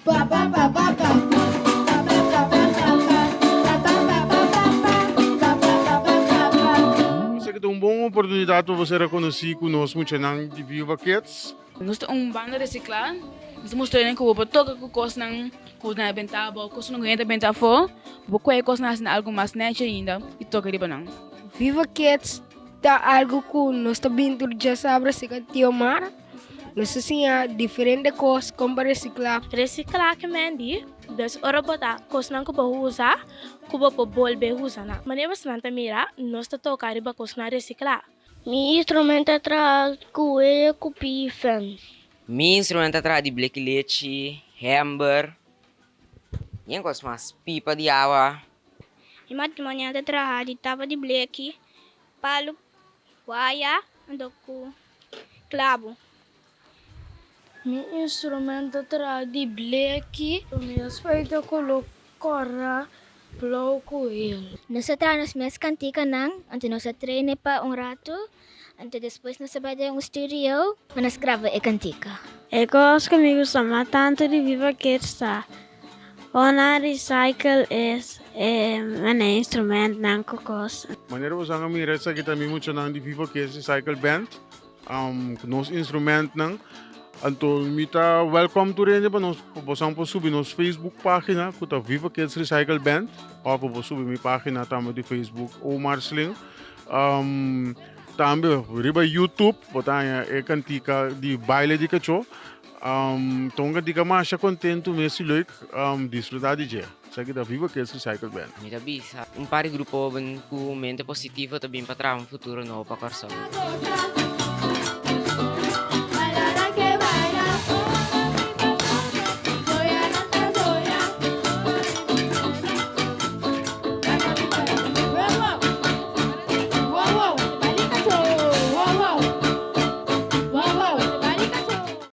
Esaki ta un bon oportunidat pa bo sera konosí ku nos muchanan di Viva Kids. Nos ta un banda resiklá. Nos ta mustra hende ku bo por toka ku kosnan ku nan a benta abou, kosnan ku hende ta benta afó. Bo por kohe kosnan hasi algu mas nèchi ainda i toka riba nan. Viva Kids ta algu ku nos ta bin tur djasabra serka Tio Mar. Nos ta siña diferente kos kon pa resiklá. Resiklá ke men di, dus ora bo ta kosnan ku bo usa ku bo por bolbe usa nan. Manera bosonan ta mira, nos ta toka riba kosnan resiklá. Mi instrument ta traha ku wea ku pifen. Mi instrument ta traha di bleki lechi, hember, yen kos mas, pipa di awa. Mi matrimonio ta traha di tapa di bleki, palu, waya, anto ku klabu. Mi instrument ta traha di bleki. Mi a spuita koló kòrá, blou ku hel. Nos a traha nos mes kantikanan, anto nos a train'e pa un ratu, anto despues nos a bai den un studio pa nos graba e kantika. E kos ku mi gusta mas tantu di Viva Kids ta ora nan recycle e manera instrumentnan ku kos. Manera boso a mira esaki ta mi muchanan di Viva Kids Recycle Band. Ku nos instrumentnan. Anto mi ta welcome tur hende pa nos pa bosan por subi nos Facebook pagina ku ta Viva Kids Recycle Band òf bo por subi mi pagina tambe di Facebook Omar Sling. Tambe riba YouTube bo ta haña e kantika di baile di kachó. Ta un kantika masha kontentu mes i leuk disfrutá di dje. Esaki ta Viva Kids Recycle Band. Mi ta bisa un par di grupo hoben ku mente positivo ta bin pa traha un futuro nobo pa Kòrsou.